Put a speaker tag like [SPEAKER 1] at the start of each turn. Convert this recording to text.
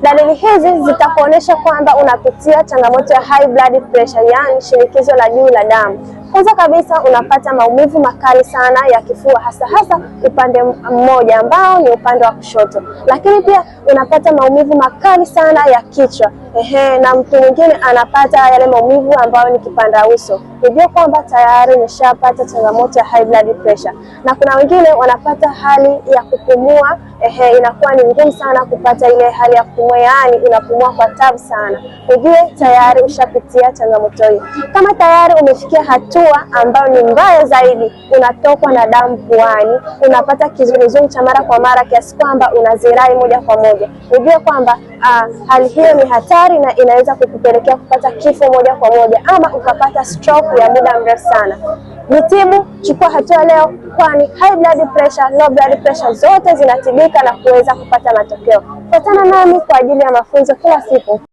[SPEAKER 1] Dalili hizi zitakuonyesha kwamba unapitia changamoto ya high blood pressure, yaani shinikizo la juu la damu. Kwanza kabisa unapata maumivu makali sana ya kifua, hasa hasa upande mmoja ambao ni upande wa kushoto, lakini pia unapata maumivu makali sana ya kichwa. Ehe, na mtu mwingine anapata yale maumivu ambayo ni kipanda uso. Ujue kwamba tayari umeshapata changamoto ya high blood pressure. Na kuna wengine wanapata hali ya kupumua, ehe, inakuwa ni ngumu sana kupata ile hali ya kupumua, yaani unapumua kwa tabu sana. Ujue tayari ushapitia changamoto hiyo. Kama tayari umefikia hatua ambayo ni mbaya zaidi, unatokwa na damu puani, unapata kizunguzungu cha mara kwa mara kiasi kwamba unazirai moja kwa moja, ujue kwamba hali hiyo ni hatari na inaweza kukupelekea kupata kifo moja kwa moja ama ukapata stroke ya muda mrefu sana. Jitibu, chukua hatua leo, kwani high blood pressure, low blood pressure zote zinatibika na kuweza kupata matokeo. Fuatana nami kwa ajili ya mafunzo kila siku.